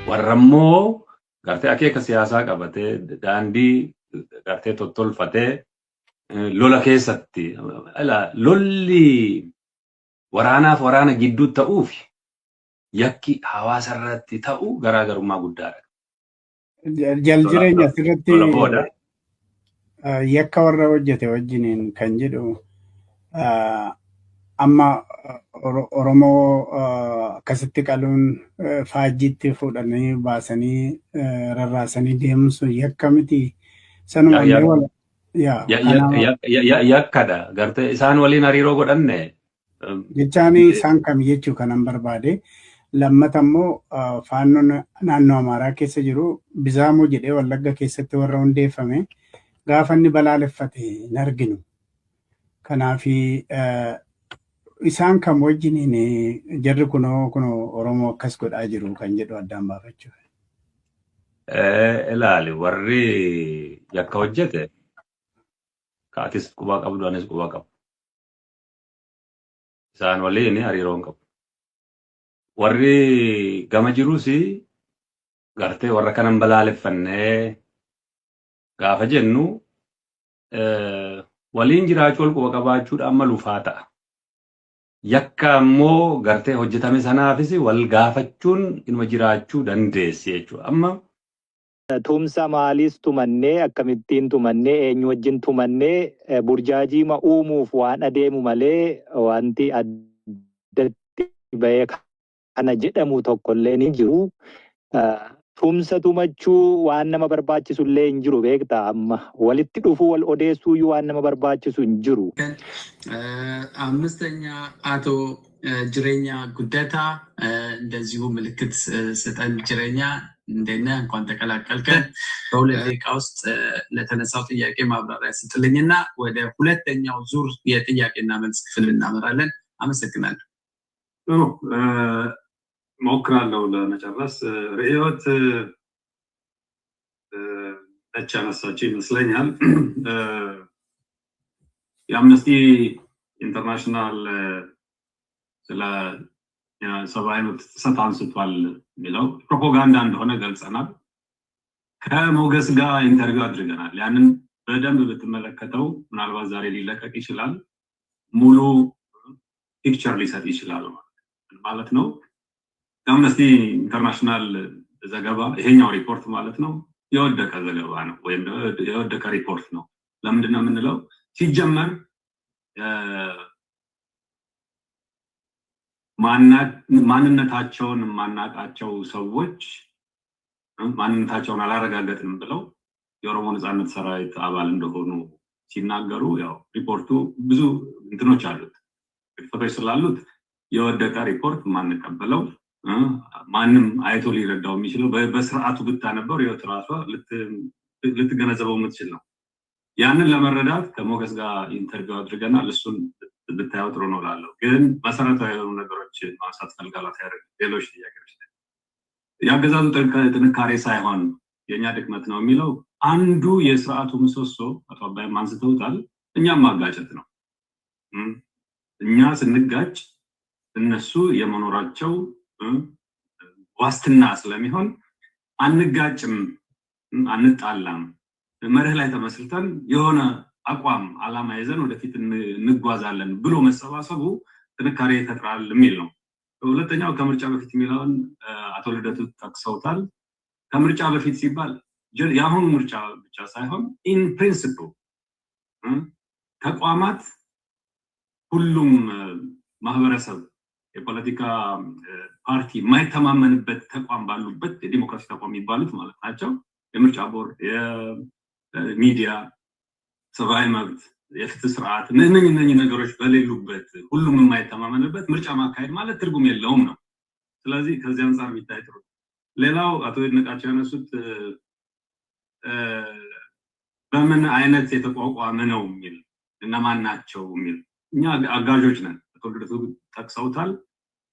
Warra immoo gartee akeeka siyaasaa qabatee daandii gartee tottolfatee lola keessatti lolli waraanaaf waraana gidduu ta'uuf yakki hawaasa irratti ta'u garaagarummaa guddaadha. Jal Jireenya asirratti Lola booda. Yakka warra hojjete wajjiniin kan jedhu amma Oromoo akkasitti qaluun, faajjiitti fuudhanii baasanii rarraasanii deemuun sun yakka miti. Sanuma illee wal yaa Yakkadha. Gartee isaan waliin hariiroo godhanne. Jechaan isaan kam jechuu kanan barbaade. Lammata immoo Faannoon naannoo Amaaraa keessa jiru Bizaamoo jedhee Wallagga keessatti warra hundeeffame gaafa inni balaaleffate hin arginu. Kanaaf isaan kam wajjiniin jarri kunoo Oromoo akkas godhaa jiru kan jedhu addaan baafachuuf. Ilaali, warri yakka hojjete kaatis qubaa qabdu, anis qubaa qabu. Isaan waliin hariiroo hin qabu. Warri gama jirus gartee warra kanan balaaleffannee gaafa jennu waliin jiraachuu, wal quba qabaachuudha amma lufaa ta'a. Yakka immoo gartee hojjetame sanaafis wal gaafachuun inuma jiraachuu dandeessi jechuudha. Amma Tumsa maaliis tumannee, akkamittiin tumannee, eenyu wajjin tumannee, burjaajiima uumuuf waan adeemu malee wanti addatti bahee kana jedhamu tokkollee ni jiru. Tumsa tumachuu waan nama barbaachisu illee hin jiru, beektaa, amma walitti dhufuu wal odeessuu iyyuu waan nama barbaachisu hin jiru. አምስተኛ አቶ ጅሬኛ ጉደታ፣ እንደዚሁ ምልክት ስጠን። ጅሬኛ፣ እንዴት ነህ? እንኳን ተቀላቀልከን። በ2 ደቂቃ ውስጥ ለተነሳው ጥያቄ ማብራሪያ ስጥልኝና ወደ ሁለተኛው ዙር የጥያቄና መልስ ክፍል እናመራለን። አመሰግናለሁ። ጥሩ፣ ሞክራለሁ ለመጨረስ። ርዕዮት ነች ያነሳችው ይመስለኛል። የአምነስቲ ኢንተርናሽናል ስለ ሰብአዊ መብት ጥሰት አንስቷል የሚለው ፕሮፓጋንዳ እንደሆነ ገልጸናል። ከሞገስ ጋር interview አድርገናል። ያንን በደንብ ብትመለከተው ምናልባት ዛሬ ሊለቀቅ ይችላል። ሙሉ picture ሊሰጥ ይችላል ማለት ነው። የአምነስቲ ኢንተርናሽናል ዘገባ፣ ይሄኛው ሪፖርት ማለት ነው፣ የወደቀ ዘገባ ነው ወይም የወደቀ ሪፖርት ነው። ለምንድን ነው የምንለው? ሲጀመር ማንነታቸውን የማናቃቸው ሰዎች ማንነታቸውን አላረጋገጥንም ብለው የኦሮሞ ነፃነት ሰራዊት አባል እንደሆኑ ሲናገሩ ያው ሪፖርቱ ብዙ እንትኖች አሉት፣ ግድፈቶች ስላሉት የወደቀ ሪፖርት፣ የማንቀበለው፣ ማንም አይቶ ሊረዳው የሚችለው፣ በስርዓቱ ብታነበው ሪዮት ራሷ ልትገነዘበው የምትችል ነው። ያንን ለመረዳት ከሞገስ ጋር interview አድርገናል። እሱን ብታየው ጥሩ ነው እላለሁ። ግን መሰረታዊ የሆኑ ነገሮች ማንሳት ፈልጋለሁ። ሌሎች ጥያቄዎች ላይ የአገዛዙ ጥንካሬ ሳይሆን የእኛ ድክመት ነው የሚለው አንዱ የስርዓቱ ምሰሶ አቶ አባይም አንስተውታል። እኛም ማጋጨት ነው። እኛ ስንጋጭ እነሱ የመኖራቸው ዋስትና ስለሚሆን አንጋጭም፣ አንጣላም፣ መርህ ላይ ተመስርተን የሆነ አቋም አላማ ይዘን ወደፊት እንጓዛለን ብሎ መሰባሰቡ ጥንካሬ ይፈጥራል የሚል ነው። ሁለተኛው ከምርጫ በፊት የሚለውን አቶ ልደቱ ጠቅሰውታል። ከምርጫ በፊት ሲባል የአሁኑ ምርጫ ብቻ ሳይሆን in principle ተቋማት፣ ሁሉም ማህበረሰብ፣ የፖለቲካ ፓርቲ የማይተማመንበት ተቋም ባሉበት፣ የዲሞክራሲ ተቋም የሚባሉት ማለት ናቸው። የምርጫ ቦርድ፣ የሚዲያ፣ ሰብአዊ መብት፣ የፍትህ ስርዓት፣ እነኝህ ነገሮች በሌሉበት፣ ሁሉም የማይተማመንበት ምርጫ ማካሄድ ማለት ትርጉም የለውም ነው። ስለዚህ ከዚህ አንጻር ቢታይ ጥሩ። ሌላው አቶ ይድነቃቸው ያነሱት በምን አይነት የተቋቋመ ነው የሚል፣ እነማን ናቸው የሚል፣ እኛ አጋዦች ነን። አቶ ልደቱ ጠቅሰውታል።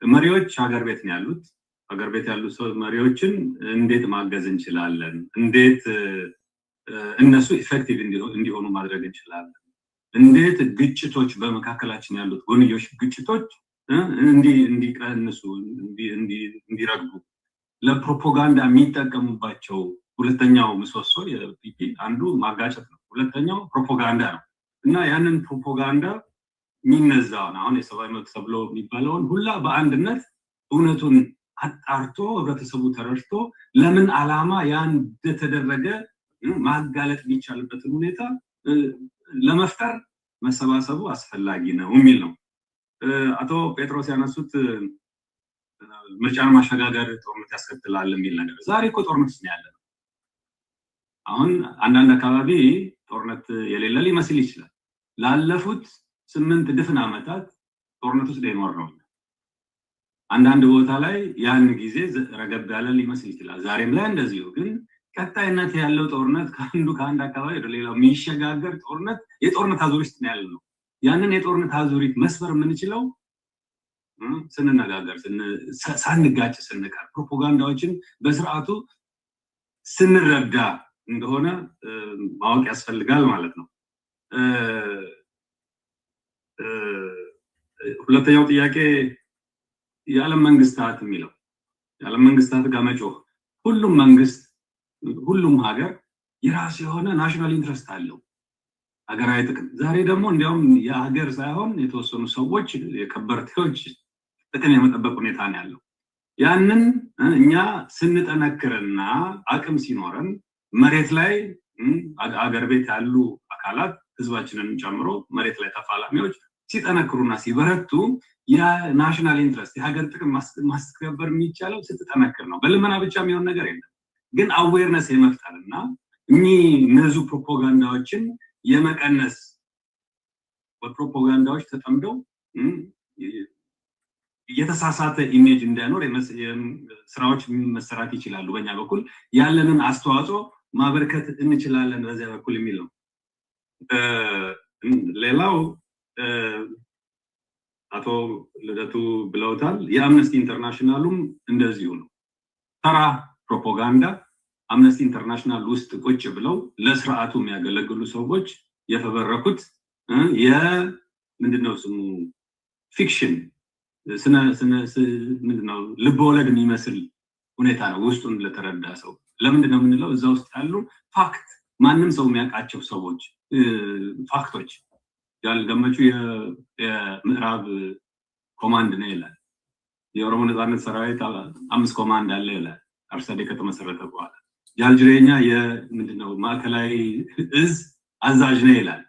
መሪዎች ሀገር ቤት ነው ያሉት። ሀገር ቤት ያሉ ሰው መሪዎችን እንዴት ማገዝ እንችላለን? እንዴት እነሱ effective እንዲሆኑ ማድረግ እንችላለን? እንዴት ግጭቶች፣ በመካከላችን ያሉት ጎንዮሽ ግጭቶች እንዲቀንሱ፣ እንዲረግቡ፣ ለፕሮፓጋንዳ የሚጠቀሙባቸው ሁለተኛው ምሰሶ የ PP አንዱ ማጋጨት ነው። ሁለተኛው ፕሮፓጋንዳ ነው። እና ያንን ፕሮፓጋንዳ የሚነዛውን አሁን የሰብአዊ መብት ተብሎ የሚባለውን ሁላ በአንድነት እውነቱን አጣርቶ ህብረተሰቡ ተረድቶ ለምን አላማ ያን እንደተደረገ ማጋለጥ የሚቻልበትን ሁኔታ ለመፍጠር መሰባሰቡ አስፈላጊ ነው የሚል ነው። አቶ ጴጥሮስ ያነሱት ምርጫን ማሸጋገር ጦርነት ያስከትላል የሚል ነገር፣ ዛሬ እኮ ጦርነት ውስጥ ነው ያለነው። አሁን አንዳንድ አካባቢ ጦርነት የሌለ ሊመስል ይችላል። ላለፉት 8 ድፍን ዓመታት ጦርነት ውስጥ የኖርነው። አንዳንድ ቦታ ላይ ያን ጊዜ ረገብ ያለ ሊመስል ይችላል። ዛሬም ላይ እንደዚሁ። ግን ቀጣይነት ያለው ጦርነት ከአንዱ ከአንድ አካባቢ ወደ ሌላው የሚሸጋገር ጦርነት፣ የጦርነት አዙሪት ነው ያለነው። ያንን የጦርነት አዙሪት መስበር የምንችለው ስንነጋገር፣ ሳንጋጭ ስንቀር፣ ፕሮፓጋንዳዎችን በስርዓቱ ስንረዳ እንደሆነ ማወቅ ያስፈልጋል ማለት ነው። ሁለተኛው ጥያቄ የዓለም መንግስታት የሚለው፣ የዓለም መንግስታት ጋር መጮህ፣ ሁሉም መንግስት ሁሉም ሀገር የራሱ የሆነ national interest አለው፣ ሀገራዊ ጥቅም። ዛሬ ደግሞ እንዲያውም የሀገር ሳይሆን የተወሰኑ ሰዎች የከበርቴዎች ጥቅም የመጠበቅ ሁኔታ ነው ያለው። ያንን እኛ ስንጠነክርና አቅም ሲኖረን መሬት ላይ አገር ቤት ያሉ አካላት ህዝባችንን ጨምሮ መሬት ላይ ተፋላሚዎች ሲጠነክሩና ሲበረቱ የ national interest የሀገር ጥቅም ማስከበር የሚቻለው ስትጠነክር ነው። በልመና ብቻ የሚሆን ነገር የለም። ግን awareness የመፍጠርና የሚነዙ ፕሮፓጋንዳዎችን የመቀነስ፣ በፕሮፓጋንዳዎች ተጠምደው የተሳሳተ image እንዳይኖር ስራዎች መሰራት ይችላሉ። በእኛ በኩል ያለንን አስተዋጽኦ ማበርከት እንችላለን በዚያ በኩል የሚል ነው። ሌላው አቶ ልደቱ ብለውታል። የአምነስቲ ኢንተርናሽናሉም እንደዚሁ ነው። ተራ ፕሮፓጋንዳ፣ አምነስቲ ኢንተርናሽናል ውስጥ ቁጭ ብለው ለስርዓቱ የሚያገለግሉ ሰዎች የፈበረኩት የምንድነው ስሙ fiction፣ ስነ ስነ ምንድነው ልብ ወለድ የሚመስል ሁኔታ ነው ውስጡን ለተረዳ ሰው። ለምንድን ነው የምንለው? እዛ ውስጥ ያሉ fact ማንም ሰው የሚያውቃቸው ሰዎች fact ኦች፣ ያልገመቹ የምዕራብ command ነው ይላል። የኦሮሞ ነጻነት ሰራዊት አምስት command አለ ይላል አርሰዴ ከተመሰረተ በኋላ። ጃልጅሬኛ የምንድነው ማዕከላዊ እዝ አዛዥ ነው ይላል።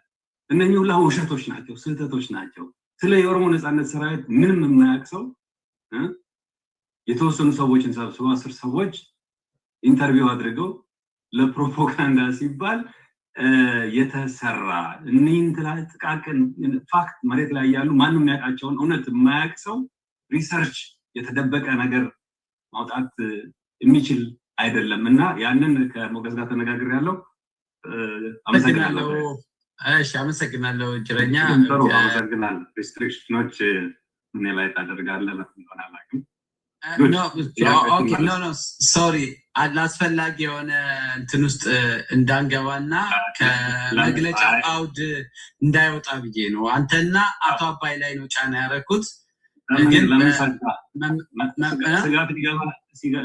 እነኚህ ሁላ ውሸቶች ናቸው፣ ስህተቶች ናቸው። ስለ የኦሮሞ ነጻነት ሰራዊት ምንም የማያውቅ ሰው የተወሰኑ ሰዎችን ሰብስበው 10 ሰዎች interview አድርገው ለፕሮፓጋንዳ ሲባል የተሰራ፣ እኒህን ጥቃቅን fact መሬት ላይ ያሉ ማንም የሚያውቃቸውን እውነት የማያውቅ ሰው research የተደበቀ ነገር ማውጣት የሚችል አይደለም። እና ያንን ከሞገስ ጋር ተነጋግሬ ያለው። አመሰግናለሁ። እሺ፣ አመሰግናለሁ ጅረኛ። ጥሩ፣ አመሰግናለሁ። Restriction ኦች እኔ ላይ ታደርጋለህ እንደሆነ አላውቅም። No, sorry፣ አላስፈላጊ የሆነ እንትን ውስጥ እንዳንገባና ከመግለጫው አውድ እንዳይወጣ ብዬ ነው። አንተና አቶ አባይ ላይ ነው ጫና ያደረኩት። ግን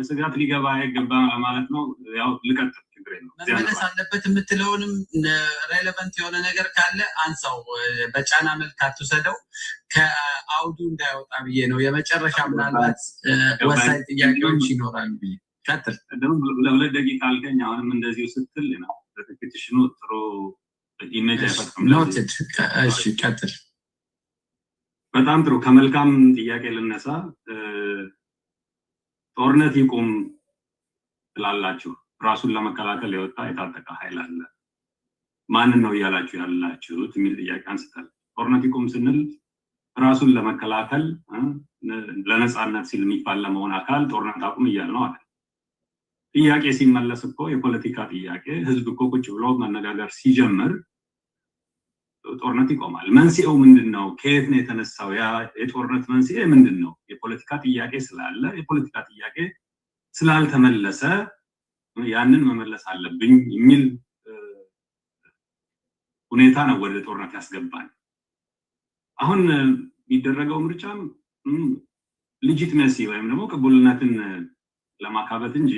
ስጋት ሊገባ አይገባም ማለት ነው። ያው ልቀጥል፣ ችግር የለውም። መመለስ አለበት የምትለውንም relevant የሆነ ነገር ካለ አንሳው። በጫና መልክ አትውሰደው። ከአውዱ እንዳይወጣ ብዬ ነው። የመጨረሻ ምናልባት ወሳኝ ጥያቄዎች ይኖራሉ ብዬ። ቀጥል። ለ2 ደቂቃ አልከኝ። አሁንም እንደዚሁ ስትል ነው repetition ኑ ጥሩ image አይፈጥርም። Noted። እሺ፣ ቀጥል። በጣም ጥሩ። ከመልካም ጥያቄ ልነሳ። ጦርነት ይቁም ትላላችሁ። ራሱን ለመከላከል የወጣ የታጠቀ ኃይል አለ። ማንን ነው እያላችሁ ያላችሁት የሚል ጥያቄ አንስታል። ጦርነት ይቁም ስንል ራሱን ለመከላከል ለነፃነት ሲል የሚፋለመውን አካል ጦርነት አቁም እያል ነው አለ። ጥያቄ ሲመለስ እኮ የፖለቲካ ጥያቄ ህዝብ እኮ ቁጭ ብሎ መነጋገር ሲጀምር ጦርነት ይቆማል። መንስኤው ምንድን ነው? ከየት ነው የተነሳው? ያ የጦርነት መንስኤ ምንድን ነው? የፖለቲካ ጥያቄ ስላለ፣ የፖለቲካ ጥያቄ ስላልተመለሰ ያንን መመለስ አለብኝ የሚል ሁኔታ ነው ወደ ጦርነት ያስገባል። አሁን የሚደረገው ምርጫም legitimacy ወይም ደግሞ ቅቡልነትን ለማካበት እንጂ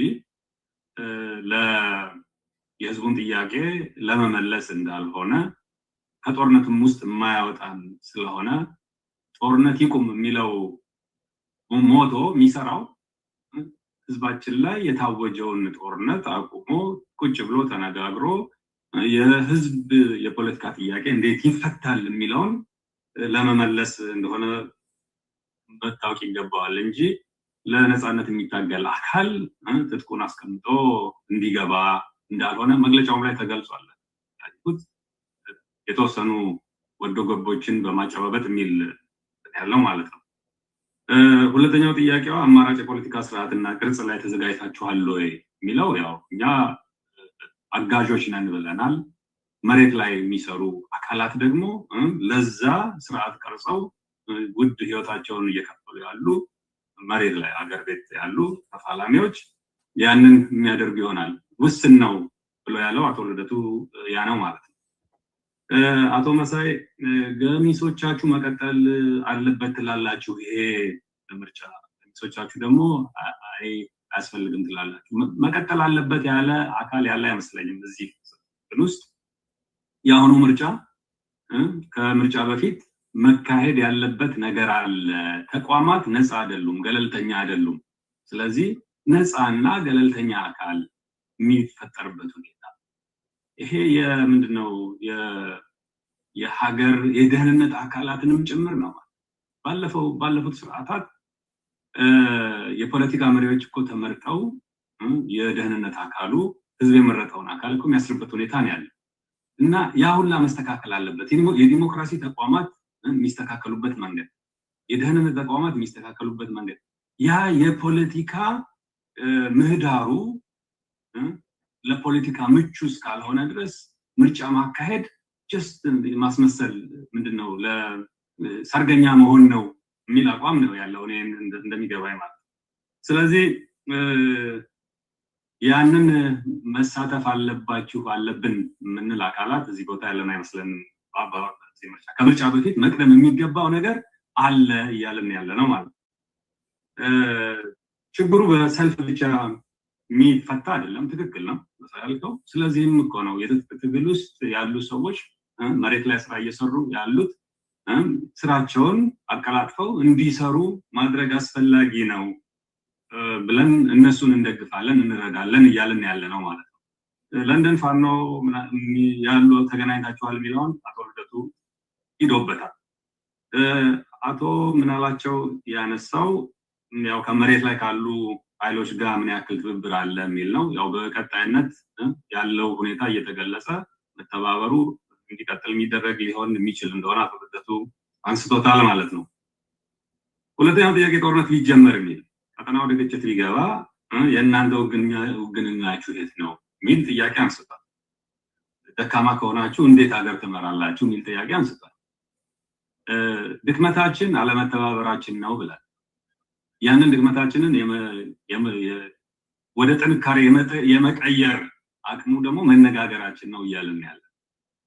የህዝቡን ጥያቄ ለመመለስ እንዳልሆነ፣ ከጦርነትም ውስጥ የማያወጣን ስለሆነ፣ ጦርነት ይቁም የሚለው motto የሚሰራው ህዝባችን ላይ የታወጀውን ጦርነት አቁሞ ቁጭ ብሎ ተነጋግሮ የህዝብ የፖለቲካ ጥያቄ እንዴት ይፈታል የሚለውን ለመመለስ እንደሆነ መታወቅ ይገባዋል እንጂ ለነፃነት የሚታገል አካል ትጥቁን አስቀምጦ እንዲገባ እንዳልሆነ መግለጫውም ላይ ተገልጿል። የተወሰኑ ወዶ ገቦችን በማጨባበጥ የሚል ያለው ማለት ነው። ሁለተኛው ጥያቄዋ አማራጭ የፖለቲካ ስርዓትና ቅርጽ ላይ ተዘጋጅታችኋል ወይ የሚለው፣ ያው እኛ አጋዦች ነን ብለናል። መሬት ላይ የሚሰሩ አካላት ደግሞ ለዛ ስርዓት ቀርጸው ውድ ህይወታቸውን እየከፈሉ ያሉ፣ መሬት ላይ አገር ቤት ያሉ ተፋላሚዎች ያንን የሚያደርጉ ይሆናል። ውስን ነው ብሎ ያለው አቶ ልደቱ ያ ነው ማለት ነው። አቶ መሳይ፣ ገሚሶቻችሁ መቀጠል አለበት ትላላችሁ፣ ይሄ ምርጫ፣ ገሚሶቻችሁ ደግሞ አይ አያስፈልግም ትላላችሁ። መቀጠል አለበት ያለ አካል ያለ አይመስለኝም እዚህ ውስጥ። የአሁኑ ምርጫ፣ ከምርጫ በፊት መካሄድ ያለበት ነገር አለ። ተቋማት ነፃ አይደሉም፣ ገለልተኛ አይደሉም። ስለዚህ ነፃና ገለልተኛ አካል የሚፈጠርበት ሁኔታ፣ ይሄ የምንድነው የሀገር የደህንነት አካላትንም ጭምር ነው። ባለፉት ስርዓታት የፖለቲካ መሪዎች እኮ ተመርጠው የደህንነት አካሉ ህዝብ የመረጠውን አካል እኮ የሚያስርበት ሁኔታ ነው ያለ። እና ያ ሁላ መስተካከል አለበት። የዲሞክራሲ ተቋማት የሚስተካከሉበት መንገድ፣ የደህንነት ተቋማት የሚስተካከሉበት መንገድ፣ ያ የፖለቲካ ምህዳሩ ለፖለቲካ ምቹ እስካልሆነ ድረስ ምርጫ ማካሄድ just ማስመሰል፣ ምንድነው፣ ለሰርገኛ መሆን ነው የሚል አቋም ነው ያለው እኔ እንደሚገባኝ ማለት ነው። ስለዚህ ያንን መሳተፍ አለባችሁ፣ አለብን የምንል አካላት እዚህ ቦታ ያለን አይመስለንም። ምርጫ፣ ከምርጫ በፊት መቅደም የሚገባው ነገር አለ እያልን ያለ ነው ማለት ነው። ችግሩ በሰልፍ ብቻ የሚፈታ አይደለም። ትክክል ነው ያልከው። ስለዚህም እኮ ነው የትጥቅ ትግል ውስጥ ያሉ ሰዎች፣ መሬት ላይ ስራ እየሰሩ ያሉት ስራቸውን አቀላጥፈው እንዲሰሩ ማድረግ አስፈላጊ ነው ብለን እነሱን እንደግፋለን፣ እንረዳለን እያልን ያለ ነው ማለት ነው። ለንደን ፋኖ ያሉ ተገናኝታችኋል የሚለውን አቶ ልደቱ ሂዶበታል። አቶ ምናላቸው ያነሳው ያው ከመሬት ላይ ካሉ ኃይሎች ጋር ምን ያክል ትብብር አለ የሚል ነው። ያው በቀጣይነት ያለው ሁኔታ እየተገለጸ መተባበሩ እንዲቀጥል የሚደረግ ሊሆን የሚችል እንደሆነ አቶ ልደቱ አንስቶታል ማለት ነው። ሁለተኛው ጥያቄ ጦርነት ቢጀመር የሚል፣ ቀጠና ወደ ግጭት ቢገባ የእናንተ ውግንናችሁ የት ነው የሚል ጥያቄ አንስቷል። ደካማ ከሆናችሁ እንዴት ሀገር ትመራላችሁ የሚል ጥያቄ አንስቷል። ድክመታችን አለመተባበራችን ነው ብላል። ያንን ድክመታችንን ወደ ጥንካሬ የመቀየር አቅሙ ደግሞ መነጋገራችን ነው እያልን ያለ።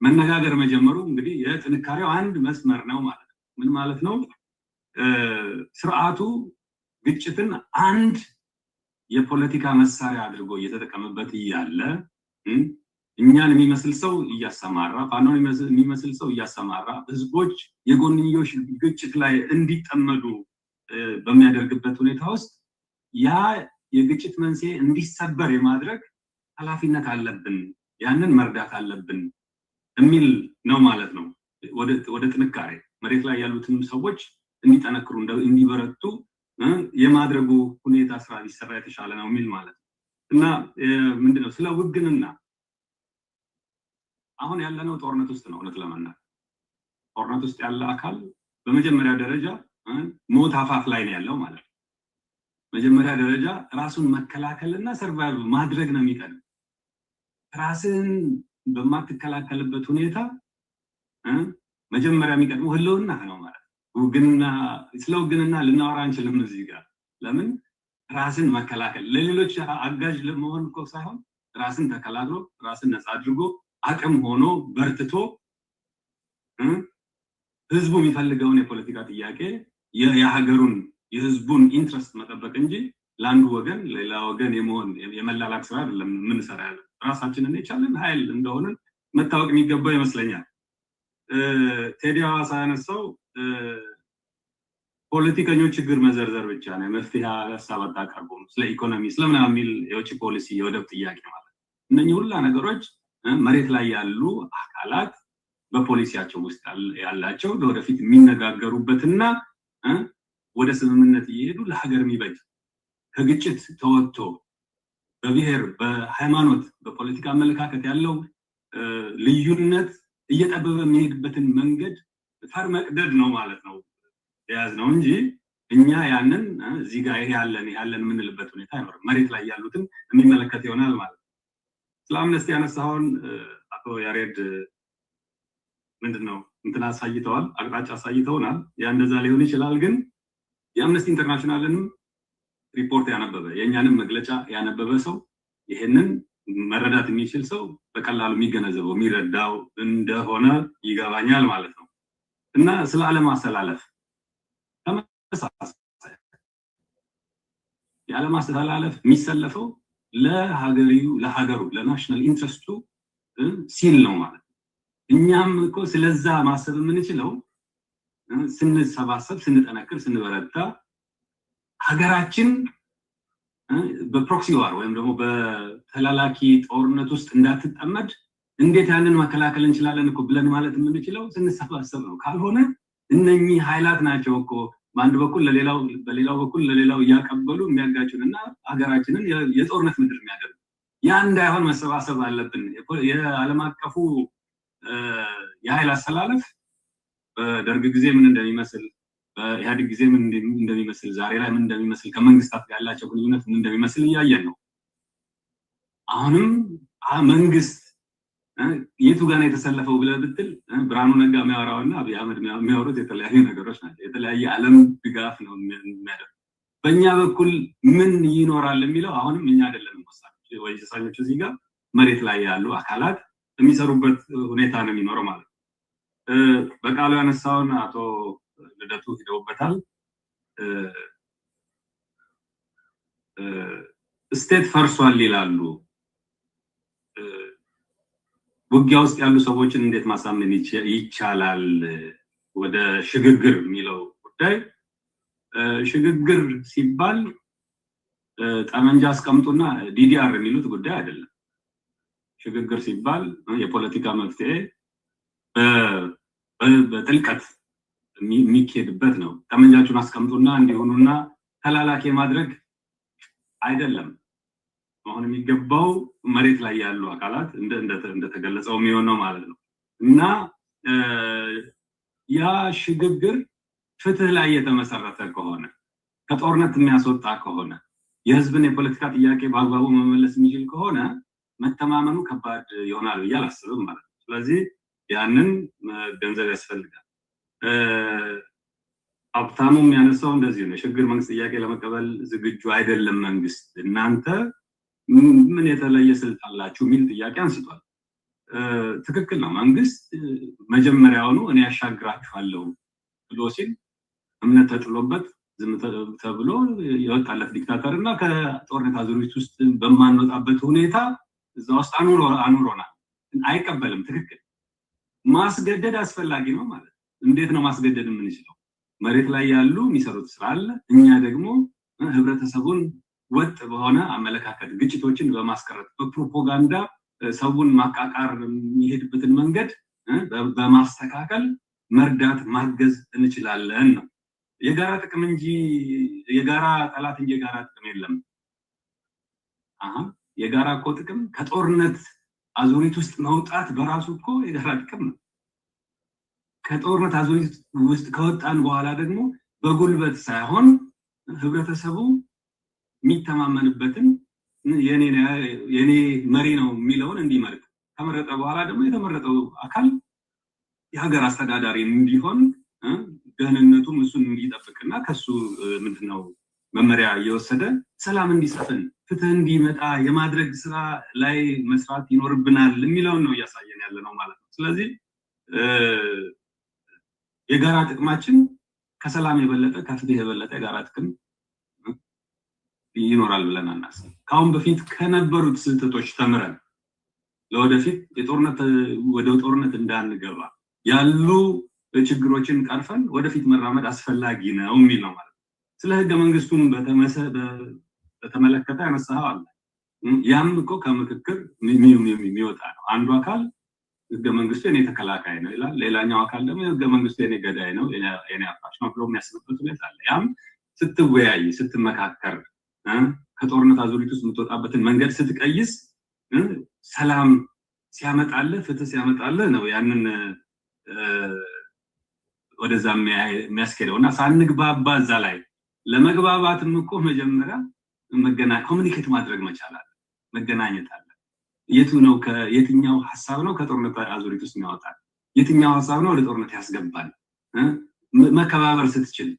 መነጋገር መጀመሩ እንግዲህ የጥንካሬው አንድ መስመር ነው ማለት ነው። ምን ማለት ነው? ስርዓቱ ግጭትን አንድ የፖለቲካ መሳሪያ አድርጎ እየተጠቀመበት እያለ፣ እኛን የሚመስል ሰው እያሰማራ፣ ፋኖን የሚመስል ሰው እያሰማራ ህዝቦች የጎንዮሽ ግጭት ላይ እንዲጠመዱ በሚያደርግበት ሁኔታ ውስጥ ያ የግጭት መንስኤ እንዲሰበር የማድረግ ኃላፊነት አለብን፣ ያንን መርዳት አለብን የሚል ነው ማለት ነው። ወደ ጥንካሬ መሬት ላይ ያሉትንም ሰዎች እንዲጠነክሩ፣ እንዲበረቱ የማድረጉ ሁኔታ ስራ ሊሰራ የተሻለ ነው የሚል ማለት ነው። እና ምንድነው ስለ ውግንና፣ አሁን ያለነው ጦርነት ውስጥ ነው። እውነት ለመናገር ጦርነት ውስጥ ያለ አካል በመጀመሪያ ደረጃ ሞት አፋፍ ላይ ነው ያለው ማለት ነው። መጀመሪያ ደረጃ ራሱን መከላከልና survive ማድረግ ነው የሚቀድም። ራስን በማትከላከልበት ሁኔታ መጀመሪያ የሚቀድመው ህልውና ነው ማለት ነው። ውግንና፣ ስለ ውግንና ልናወራ አንችልም እዚህ ጋር። ለምን? ራስን መከላከል፣ ለሌሎች አጋዥ ለመሆን እኮ ሳይሆን ራስን ተከላክሎ፣ ራስን ነፃ አድርጎ፣ አቅም ሆኖ፣ በርትቶ ህዝቡ የሚፈልገውን የፖለቲካ ጥያቄ፣ የሀገሩን የህዝቡን interest መጠበቅ እንጂ ለአንዱ ወገን ሌላ ወገን የመሆን የመላላክ ስራ አይደለም የምንሰራ ያለ፣ ራሳችንን የቻለን ኃይል እንደሆንን መታወቅ የሚገባው ይመስለኛል። ቴዲ ሐዋሳ ያነሳው ፖለቲከኞች ችግር መዘርዘር ብቻ ነው፣ የመፍትሄ ሀሳብ አታቀርቡም፣ ስለ ኢኮኖሚ ስለምናምን የሚል የውጭ ፖሊሲ የወደብ ጥያቄ ማለት እነኚህ ሁላ ነገሮች መሬት ላይ ያሉ አካላት በፖሊሲያቸው ውስጥ ያላቸው ለወደፊት የሚነጋገሩበትና ወደ ስምምነት እየሄዱ ለሀገር የሚበጅ ከግጭት ተወጥቶ በብሔር፣ በሃይማኖት፣ በፖለቲካ አመለካከት ያለው ልዩነት እየጠበበ የሚሄድበትን መንገድ ፈር መቅደድ ነው ማለት ነው የያዝነው እንጂ እኛ ያንን እዚህ ጋር ይሄ ያለን ያለን የምንልበት ሁኔታ አይኖርም። መሬት ላይ ያሉትን የሚመለከት ይሆናል ማለት ነው። ስለ አምነስቲ ያነሳኸውን አቶ ያሬድ ምንድነው እንትን አሳይተዋል፣ አቅጣጫ አሳይተውናል። ያ እንደዛ ሊሆን ይችላል። ግን የአምነስቲ ኢንተርናሽናልንም ሪፖርት ያነበበ የእኛንም መግለጫ ያነበበ ሰው፣ ይሄንን መረዳት የሚችል ሰው በቀላሉ የሚገነዘበው የሚረዳው እንደሆነ ይገባኛል ማለት ነው። እና ስለ ዓለም አሰላለፍ ተመሳሳይ የዓለም አሰላለፍ የሚሰለፈው ለሀገሩ ለ national interest ኡ ሲል ነው ማለት ነው። እኛም እኮ ስለዛ ማሰብ የምንችለው ስንሰባሰብ፣ ስንጠነክር፣ ስንበረታ ሀገራችን በ proxy war ወይም ደግሞ በተላላኪ ጦርነት ውስጥ እንዳትጠመድ እንዴት ያንን መከላከል እንችላለን እኮ ብለን ማለት የምንችለው ስንሰባሰብ ነው። ካልሆነ እነኚህ ኃይላት ናቸው እኮ በአንድ በኩል ለሌላው በሌላው በኩል ለሌላው እያቀበሉ የሚያጋጩን እና ሀገራችንን የጦርነት ምድር የሚያደርጉ። ያ እንዳይሆን መሰባሰብ አለብን። የዓለም አቀፉ የኃይል አሰላለፍ በደርግ ጊዜ ምን እንደሚመስል፣ በኢህአዴግ ጊዜ ምን እንደሚመስል፣ ዛሬ ላይ ምን እንደሚመስል፣ ከመንግስታት ጋር ያላቸው ግንኙነት ምን እንደሚመስል እያየን ነው። አሁንም መንግስት የቱ ጋር ነው የተሰለፈው ብለህ ብትል ብርሃኑ ነጋ የሚያወራውና አብይ አህመድ የሚያወሩት የተለያዩ ነገሮች ናቸው። የተለያየ ዓለም ድጋፍ ነው የሚያደርጉ። በእኛ በኩል ምን ይኖራል የሚለው አሁንም እኛ አይደለንም ወሳኞች ወይ ወሳኞች፣ እዚህ ጋር መሬት ላይ ያሉ አካላት የሚሰሩበት ሁኔታ ነው የሚኖረው ማለት ነው። በቃሉ ያነሳውን አቶ ልደቱ ሂደውበታል። State ፈርሷል ይላሉ። ውጊያ ውስጥ ያሉ ሰዎችን እንዴት ማሳመን ይቻላል? ወደ ሽግግር የሚለው ጉዳይ፣ ሽግግር ሲባል ጠመንጃ አስቀምጡና DDR የሚሉት ጉዳይ አይደለም። ሽግግር ሲባል የፖለቲካ መፍትሄ በጥልቀት የሚካሄድበት ነው። ጠመንጃችሁን አስቀምጡና እንዲሆኑና ተላላኪ ማድረግ አይደለም። መሆን የሚገባው መሬት ላይ ያሉ አካላት እንደተገለጸው የሚሆን ነው ማለት ነው። እና ያ ሽግግር ፍትህ ላይ የተመሰረተ ከሆነ፣ ከጦርነት የሚያስወጣ ከሆነ፣ የህዝብን የፖለቲካ ጥያቄ በአግባቡ መመለስ የሚችል ከሆነ መተማመኑ ከባድ ይሆናል ብዬ አላስብም ማለት ነው። ስለዚህ ያንን ገንዘብ ያስፈልጋል። ሀብታሙም ያነሳው እንደዚሁ ነው። የሽግግር መንግስት ጥያቄ ለመቀበል ዝግጁ አይደለም መንግስት፣ እናንተ ምን የተለየ ስልት አላችሁ የሚል ጥያቄ አንስቷል። ትክክል ነው። መንግስት መጀመሪያውኑ እኔ ያሻግራችኋለሁ ብሎ ሲል እምነት ተጥሎበት ዝም ተብሎ የወጣለት dictator እና ከጦርነት አዙሪት ውስጥ በማንወጣበት ሁኔታ እዛ ውስጥ አኑሮናል። አይቀበልም። ትክክል። ማስገደድ አስፈላጊ ነው ማለት ነው። እንዴት ነው ማስገደድ የምንችለው? መሬት ላይ ያሉ የሚሰሩት ስራ አለ። እኛ ደግሞ ህብረተሰቡን ወጥ በሆነ አመለካከት ግጭቶችን በማስቀረት፣ በፕሮፓጋንዳ ሰውን ማቃቃር የሚሄድበትን መንገድ በማስተካከል መርዳት ማገዝ እንችላለን ነው። የጋራ ጥቅም እንጂ የጋራ ጠላት እንጂ የጋራ ጥቅም የለም። አሃ የጋራ እኮ ጥቅም ከጦርነት አዙሪት ውስጥ መውጣት በራሱ እኮ የጋራ ጥቅም ነው። ከጦርነት አዙሪት ውስጥ ከወጣን በኋላ ደግሞ በጉልበት ሳይሆን ህብረተሰቡ የሚተማመንበትን የኔ መሪ ነው የሚለውን እንዲመርጥ፣ ከመረጠ በኋላ ደግሞ የተመረጠው አካል የሀገር አስተዳዳሪ እንዲሆን፣ ደህንነቱም እሱን እንዲጠብቅና ከሱ ምንድነው መመሪያ እየወሰደ ሰላም እንዲሰፍን፣ ፍትህ እንዲመጣ የማድረግ ስራ ላይ መስራት ይኖርብናል የሚለውን ነው እያሳየን ያለ ነው ማለት ነው። ስለዚህ የጋራ ጥቅማችን ከሰላም የበለጠ፣ ከፍትህ የበለጠ የጋራ ጥቅም ይኖራል ብለን አናስብ። ከአሁን በፊት ከነበሩት ስህተቶች ተምረን ለወደፊት የጦርነት ወደ ጦርነት እንዳንገባ ያሉ ችግሮችን ቀርፈን ወደፊት መራመድ አስፈላጊ ነው የሚል ነው ማለት ነው። ስለ ህገ መንግስቱን በተመለከተ ያነሳኸው አለ። ያም እኮ ከምክክር የሚወጣ ነው። አንዱ አካል ህገ መንግስቱ የኔ ተከላካይ ነው ይላል። ሌላኛው አካል ደግሞ ህገ መንግስቱ የኔ ገዳይ ነው፣ የኔ አፍራሽ ነው ብሎ የሚያስብበት ሁኔታ አለ። ያም ስትወያይ፣ ስትመካከር፣ ከጦርነት አዙሪት ውስጥ የምትወጣበትን መንገድ ስትቀይስ፣ ሰላም ሲያመጣልህ፣ ፍትህ ሲያመጣልህ ነው ያንን ወደዛ የሚያስኬደው። እና ሳንግባባ እዛ ላይ ለመግባባትም እኮ መጀመሪያ መገና communicate ማድረግ መቻል አለ፣ መገናኘት አለ። የቱ ነው የትኛው ሀሳብ ነው ከጦርነት አዙሪት ውስጥ የሚያወጣል? የትኛው ሀሳብ ነው ወደ ጦርነት ያስገባል? መከባበር ስትችል፣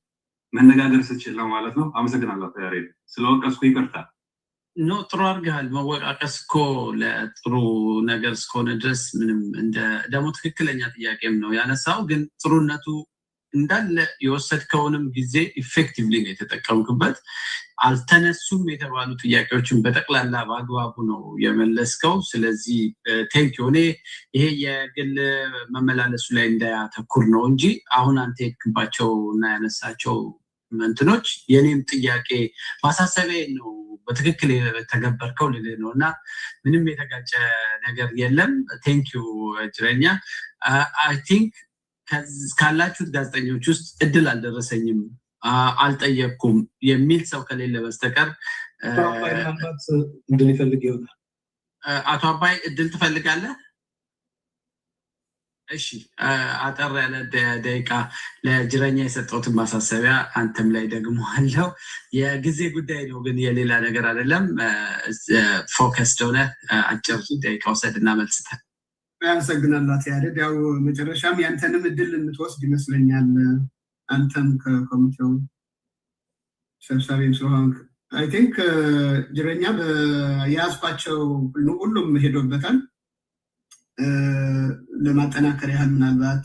መነጋገር ስትችል ነው ማለት ነው። አመሰግናለሁ አቶ ያሬድ፣ ስለወቀስኩ ይቅርታ። No፣ ጥሩ አድርገሃል። መወቃቀስ እኮ ለጥሩ ነገር እስከሆነ ድረስ ምንም እንደ ደግሞ ትክክለኛ ጥያቄም ነው ያነሳው። ግን ጥሩነቱ እንዳለ የወሰድከውንም ጊዜ effectively ነው የተጠቀምክበት። አልተነሱም የተባሉ ጥያቄዎችን በጠቅላላ በአግባቡ ነው የመለስከው። ስለዚህ thank you። እኔ ይሄ የግል መመላለሱ ላይ እንዳያተኩር ነው እንጂ አሁን አንተ የሄድክባቸው እና ያነሳቸው እንትኖች የኔም ጥያቄ ማሳሰቢያ ነው፣ በትክክል የተገበርከው ልልህ ነው። እና ምንም የተጋጨ ነገር የለም። Thank you ጅረኛ። I think ካላችሁት ጋዜጠኞች ውስጥ እድል አልደረሰኝም፣ አልጠየቅኩም የሚል ሰው ከሌለ በስተቀር ምናልባት እድል ይፈልግ ይሆናል። አቶ አባይ፣ እድል ትፈልጋለህ? እሺ፣ አጠር ያለ ደቂቃ። ለጅረኛ የሰጠሁትን ማሳሰቢያ አንተም ላይ ደግሞ አለው። የጊዜ ጉዳይ ነው፣ ግን የሌላ ነገር አይደለም። Focus ሆነ አጭር ደቂቃ ውሰድ እና መልስተህ። አመሰግናለሁ አቶ ያሬድ። ያው መጨረሻም ያንተንም እድል የምትወስድ ይመስለኛል። አንተም ከኮሚቴው ሰብሳቢም ስለሆንክ I think ጅረኛ የያዝኳቸው ሁሉም ሄዶበታል። ለማጠናከር ያህል ምናልባት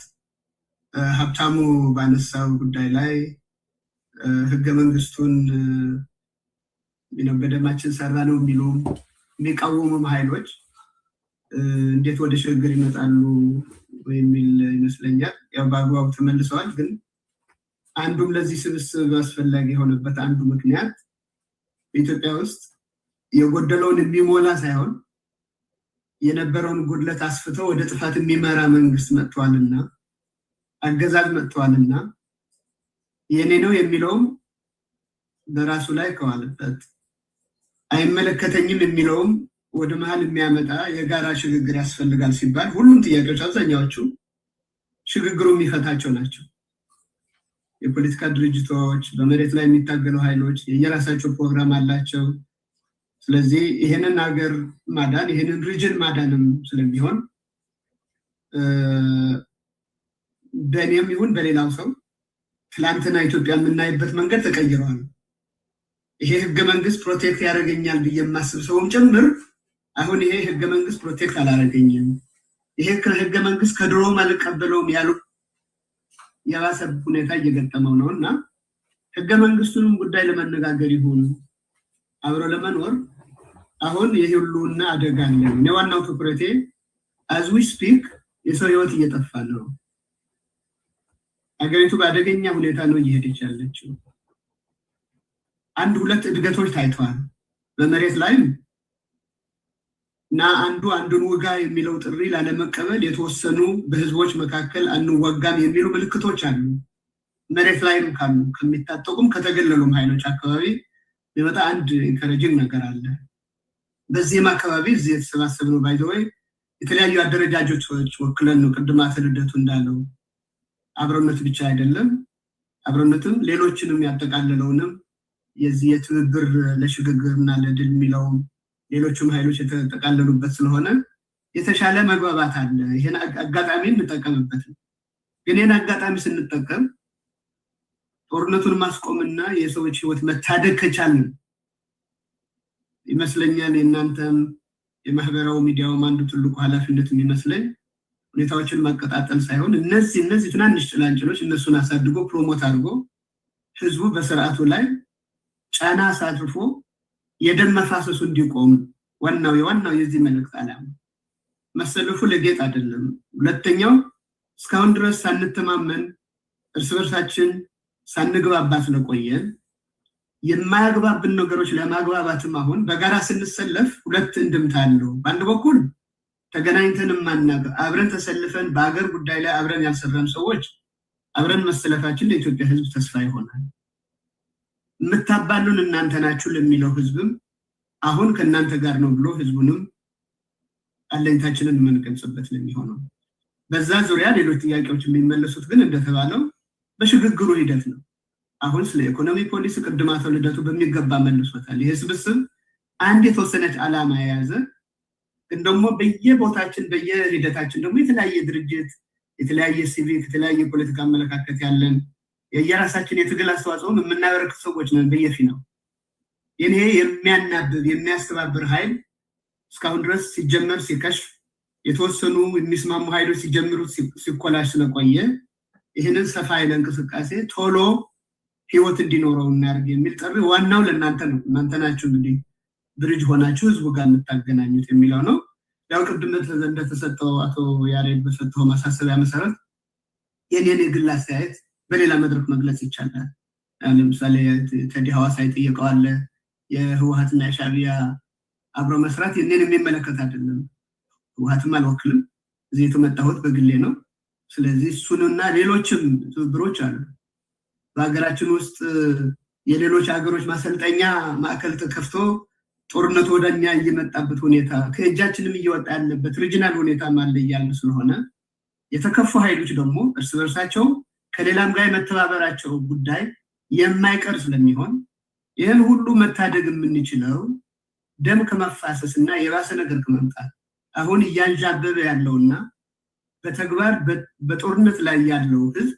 ሀብታሙ ባነሳው ጉዳይ ላይ ህገ መንግስቱን በደማችን ሰራ ነው የሚሉም የሚቃወሙም ኃይሎች እንዴት ወደ ሽግግር ይመጣሉ የሚል ይመስለኛል። ያው በአግባቡ ተመልሰዋል። ግን አንዱም ለዚህ ስብስብ አስፈላጊ የሆነበት አንዱ ምክንያት በኢትዮጵያ ውስጥ የጎደለውን የሚሞላ ሳይሆን የነበረውን ጉድለት አስፍቶ ወደ ጥፋት የሚመራ መንግስት መጥቷልና፣ አገዛዝ መጥቷልና፣ የኔ ነው የሚለውም በራሱ ላይ ከዋለበት፣ አይመለከተኝም የሚለውም ወደ መሀል የሚያመጣ የጋራ ሽግግር ያስፈልጋል ሲባል ሁሉም ጥያቄዎች አብዛኛዎቹ ሽግግሩ የሚፈታቸው ናቸው። የፖለቲካ ድርጅቶች፣ በመሬት ላይ የሚታገሉ ኃይሎች የየራሳቸው ፕሮግራም አላቸው። ስለዚህ ይሄንን ሀገር ማዳን ይሄንን region ማዳንም ስለሚሆን በእኔም ይሁን በሌላው ሰው ትላንትና ኢትዮጵያ የምናይበት መንገድ ተቀይረዋል። ይሄ ህገ መንግስት protect ያደርገኛል ብዬ የማስብ ሰውም ጭምር አሁን ይሄ ህገ መንግስት protect አላደረገኝም፣ ይሄ ህገ መንግስት ከድሮም አልቀበለውም ያሉ የባሰ ሁኔታ እየገጠመው ነው። እና ህገ መንግስቱንም ጉዳይ ለመነጋገር ይሁን አብሮ ለመኖር አሁን የህልውና አደጋ አለ። እኔ ዋናው ትኩረቴ as we speak የሰው ህይወት እየጠፋ ነው። አገሪቱ በአደገኛ ሁኔታ ነው እየሄደች ያለችው። አንድ ሁለት እድገቶች ታይተዋል በመሬት ላይም እና አንዱ አንዱን ውጋ የሚለው ጥሪ ላለመቀበል የተወሰኑ በህዝቦች መካከል አንወጋም የሚሉ ምልክቶች አሉ። መሬት ላይም ካሉ ከሚታጠቁም ከተገለሉም ኃይሎች አካባቢ የሚመጣ አንድ encouraging ነገር አለ። በዚህም አካባቢ እዚህ የተሰባሰብነው by the way የተለያዩ አደረጃጀቶች ወክለን ነው። ቅድም አቶ ልደቱ እንዳለው አብሮነት ብቻ አይደለም፣ አብሮነትም ሌሎችንም ያጠቃለለውንም የዚህ የትብብር ለሽግግር እና ለድል የሚለውም ሌሎችም ኃይሎች የተጠቃለሉበት ስለሆነ የተሻለ መግባባት አለ። ይሄን አጋጣሚ እንጠቀምበት ነው። ግን ይህን አጋጣሚ ስንጠቀም ጦርነቱን ማስቆምና የሰዎች ህይወት መታደግ ከቻልን ይመስለኛል የእናንተም የማህበራዊ ሚዲያውም አንዱ ትልቁ ኃላፊነት የሚመስለኝ ሁኔታዎችን ማቀጣጠል ሳይሆን እነዚህ ትናንሽ ጭላንጭሎች እነሱን አሳድጎ promote አድርጎ ህዝቡ በስርዓቱ ላይ ጫና አሳርፎ የደም መፋሰሱ እንዲቆም ዋናው የዋናው የዚህ መልእክት ዓላማ መሰለፉ ለጌጥ አይደለም። ሁለተኛው እስካሁን ድረስ ሳንተማመን እርስ በርሳችን ሳንግባባ ስለቆየን የማያግባብን ነገሮች ለማግባባትም አሁን በጋራ ስንሰለፍ ሁለት እንድምታ አለው። በአንድ በኩል ተገናኝተን ማናገር አብረን ተሰልፈን በአገር ጉዳይ ላይ አብረን ያልሰራን ሰዎች አብረን መሰለፋችን ለኢትዮጵያ ሕዝብ ተስፋ ይሆናል። የምታባሉን እናንተ ናችሁ ለሚለው ሕዝብም አሁን ከእናንተ ጋር ነው ብሎ ሕዝቡንም አለኝታችንን የምንገልጽበት ነው የሚሆነው። በዛ ዙሪያ ሌሎች ጥያቄዎች የሚመለሱት ግን እንደተባለው በሽግግሩ ሂደት ነው። አሁን ስለ ኢኮኖሚ ፖሊሲ ቅድም አቶ ልደቱ በሚገባ መልሶታል። ይሄ ስብስብ አንድ የተወሰነች ዓላማ የያዘ ግን ደግሞ በየቦታችን በየሂደታችን ደግሞ የተለያየ ድርጅት፣ የተለያየ ሲቪክ፣ የተለያየ ፖለቲካ አመለካከት ያለን የየራሳችን የትግል አስተዋጽኦም የምናበረክት ሰዎች ነን በየፊናው። ይሄ የሚያናብብ የሚያስተባብር ኃይል እስካሁን ድረስ ሲጀመር ሲከሽፍ የተወሰኑ የሚስማሙ ኃይሎች ሲጀምሩት ሲኮላሽ ስለቆየ ይህንን ሰፋ ያለ እንቅስቃሴ ቶሎ ህይወት እንዲኖረው እናድርግ የሚል ጥሪ ዋናው ለእናንተ ነው። እናንተ ናችሁ እንግዲህ ብሪጅ ሆናችሁ ህዝቡ ጋር የምታገናኙት የሚለው ነው። ያው ቅድም እንደተሰጠው አቶ ያሬድ በሰጠው ማሳሰቢያ መሰረት የኔን የግል አስተያየት በሌላ መድረክ መግለጽ ይቻላል። ለምሳሌ ቴዲ ሐዋሳ የጠየቀው አለ። የህወሓትና የሻዕቢያ አብሮ መስራት የኔን የሚመለከት አይደለም። ህወሓትም አልወክልም። እዚህ የተመጣሁት በግሌ ነው። ስለዚህ እሱንና ሌሎችም ትብብሮች አሉ። በሀገራችን ውስጥ የሌሎች ሀገሮች ማሰልጠኛ ማዕከል ተከፍቶ ጦርነቱ ወደኛ እየመጣበት ሁኔታ ከእጃችንም እየወጣ ያለበት regional ሁኔታም አለ እያልን ስለሆነ የተከፉ ኃይሎች ደግሞ እርስ በርሳቸው ከሌላም ጋር የመተባበራቸው ጉዳይ የማይቀር ስለሚሆን ይህን ሁሉ መታደግ የምንችለው ደም ከመፋሰስና የባሰ ነገር ከመምጣት አሁን እያንዣበበ ያለውና በተግባር በጦርነት ላይ ያለው ህዝብ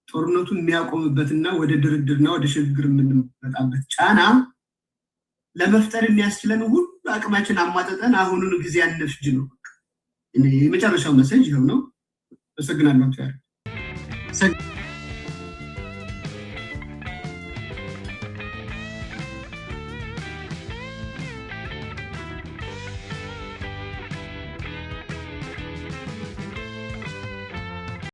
ጦርነቱን የሚያቆምበትና ወደ ድርድርና ወደ ሽግግር የምንመጣበት ጫና ለመፍጠር የሚያስችለን ሁሉ አቅማችን አሟጠጠን አሁኑን ጊዜ አንፍጅ ነው። የመጨረሻው መሰጅ ይኸው ነው። አመሰግናለሁ።